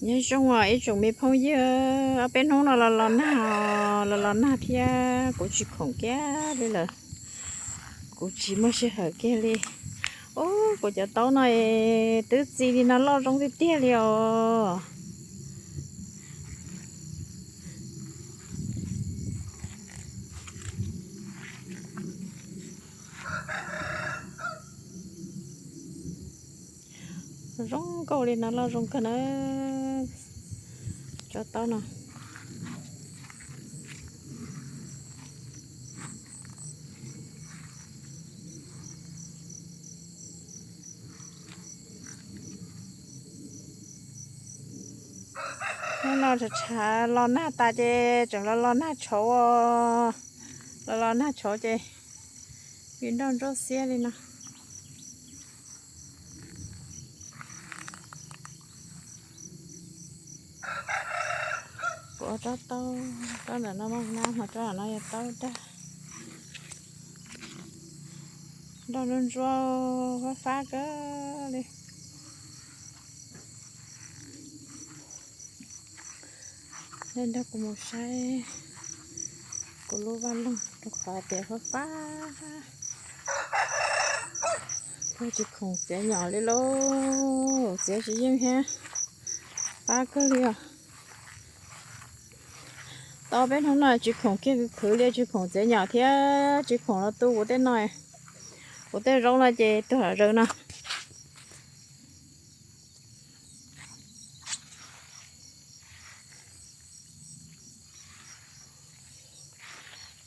Nyob zoo os ib tsoom me phooj ywg, ob peb hnub no los los nag, los los nag thiab kuv tsis khoom kiag li lawm, kuv tsis muaj sij hawm kiag li. Ub, kuv cov taub no es twb txi li no loj zoo tiag tiag li os. Zoo nkauj li no, loj zoo kawg na. Cov taub no. Hnub no tshav tshav los nag tas ces tseem los los nag tshauv, los los nag tshauv ces vim nroj ntsuab xiab li no. Kuv ua rab taub, rab ntawm no maj maj, ho rab no yog taub dag. Nroj ntsuab ntsuab fab fab kawg li. Nej nrog kuv mus saib kuv lub vaj loog rau qhov tias fab fab. Kuv tsis khoom txiav nyom li lauj, txiav tsis yeej thiab, fab kawg li os. Tau peb hnub no tsis khoom kiag khwv khwv li, tsis khoom txiav nyom thiab tsis khoom los tu kuv tej no, kuv tej zaub no ces tuag zawv no.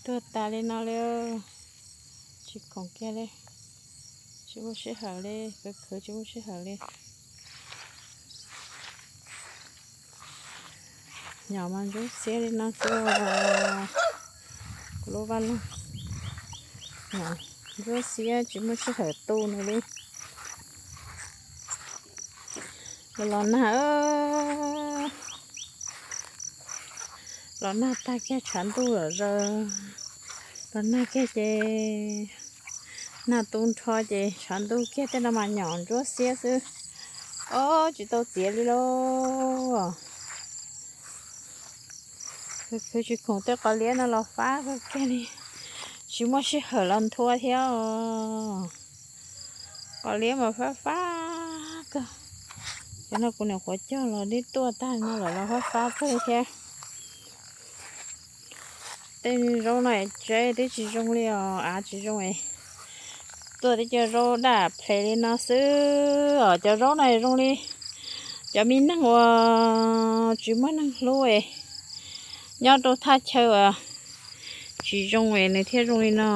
Tuag tas li no li, tsis khoom kiag li, tsis muaj sij hawm li, khwv khwv tsis muaj sij hawm li. Nyom mas ntsuab xiab li no xwb. Kuv lub vaj loog nyom ntsuab xiab tsis muaj sij hawm tu nws li. Los los nag, los nag tag kiag tshav ntuj lawm zaws. Los nag kiag ces nag tu nrho ces tshav ntuj kiag tej no mas nyom ntsuab xiab xwb. Ob, tsis tau txiav li lauj. Khwv khwv tsis khoom tej qos liab no los fab kawg kiag li, tsis muaj sij hawm los nthua thiab os. Qos liab mas fab fab kawg. Cov no kuv nyuam qhuav cog los dib tuaj tag no lawm los fab fab kawg li thiab. Tej zaub no es tseb twb tsis zoo li os, av tsis zoo es tuaj tib co zaub daj ples li no xwb os. Cov zaub no zoo li cov me neeg uas tsis muaj neeg hlub es nyob rau thaj chaw uas tsis zoo es nws thiaj zoo li no.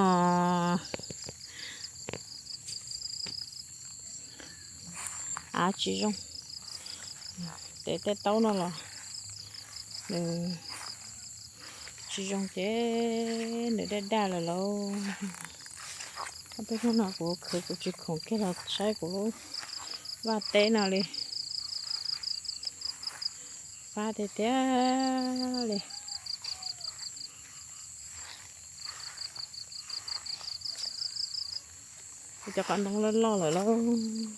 Av tsis zoo, ces tej taub no los nws tsis zoo ces nws daj daj lawm lauj. Ob peb hnub no kuv khwv kuv tsis khoom kiag los saib kuv lub vaj teb no li, fab tiag tiag li. Kuv cov qos ntoo loj loj lawm lauj.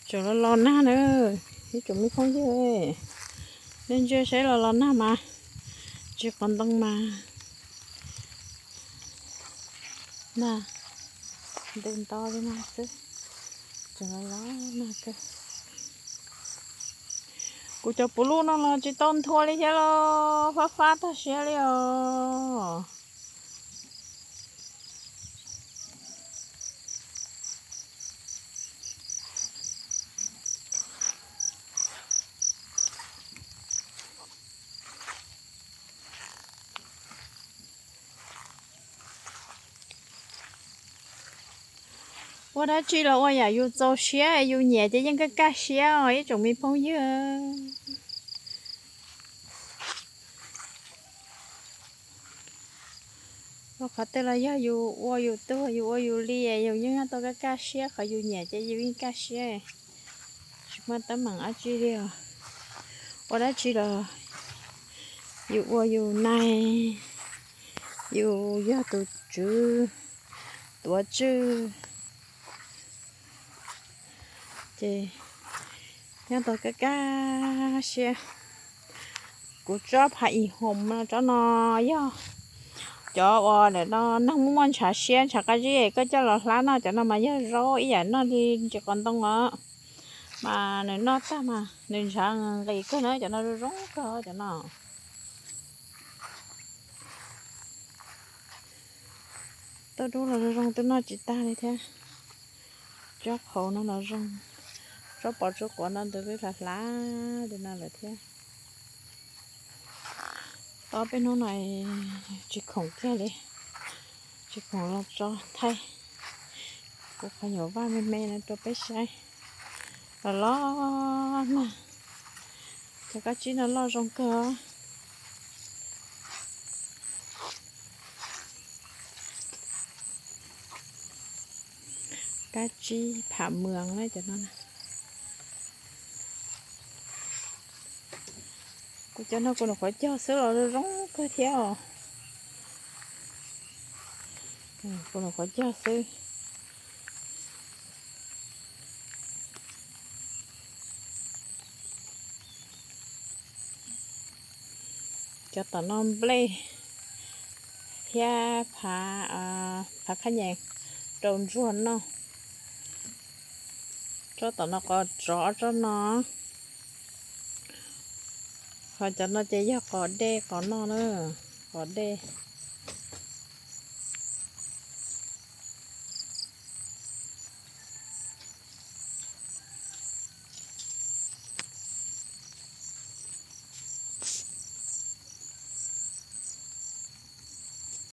Tseem los los nag na, ib tsoom me phooj ywg, nej ntsia saib los los nag mas tsis qos ntoo mas nag ntws nto li no xwb. Tseem los los nag kawg. Kuv cov puv luj no los tsis tau nthua li thiab los fab fab tag siab li os. Ua dab tsi los ua yam yus txaus siab yus nyiam ces yeej kaj kaj siab os ib tsoom me phooj ywg. Ua qhov twg los yog yus ua yus tug yus ua yus li, yus yeej nyob tau kaj kaj siab, qhov yus nyiam ces yus yeej kaj siab, tsis muaj teeb meem dab tsi li os. Ua dab tsi los Yus ua yus neeg, yus yog tus tswv tuav tswj, ces nyob tau kaj kaj siab. Kuv tsob phav ib hoom no, tsob no yog cov uas nim no neeg muaj muaj ntshav siab ntshav qab zib, koj coj los hlab noj, cov no mas yog zaub ib yam noj li ntsis qos ntoo os. Mas nws noj tag mas nws ntshav nqis kawg na, cov no zoo zoo kawg cov no. Tauj dub los zoo zoo, twb noj tsis tag li thiab. Tsob qhauv no los zoo, tsob pov tsub quav no ntawd peb hlav hlav li no lawm thiab. Tau peb hnub no tsis khoom kiag li, tsis khoom los tso thaij kuv qhov nyuam vaj me me no rau peb saib. Los loj na, cov kab tsib no loj zoo kawg. Kab tsib pham mws na cov no. Kuv cov no kuv nyuam qhuav cog xwb los zoo zoo kawg thiab os. Kuv nyuam qhuav cog xwb. Cov tom no nplej thiab phav, phav khab nyas rau ntsuag noj. Tsob tom no qos tsov, tsob no. Ho cov no ces yog qos dej qos noj na, qos dej.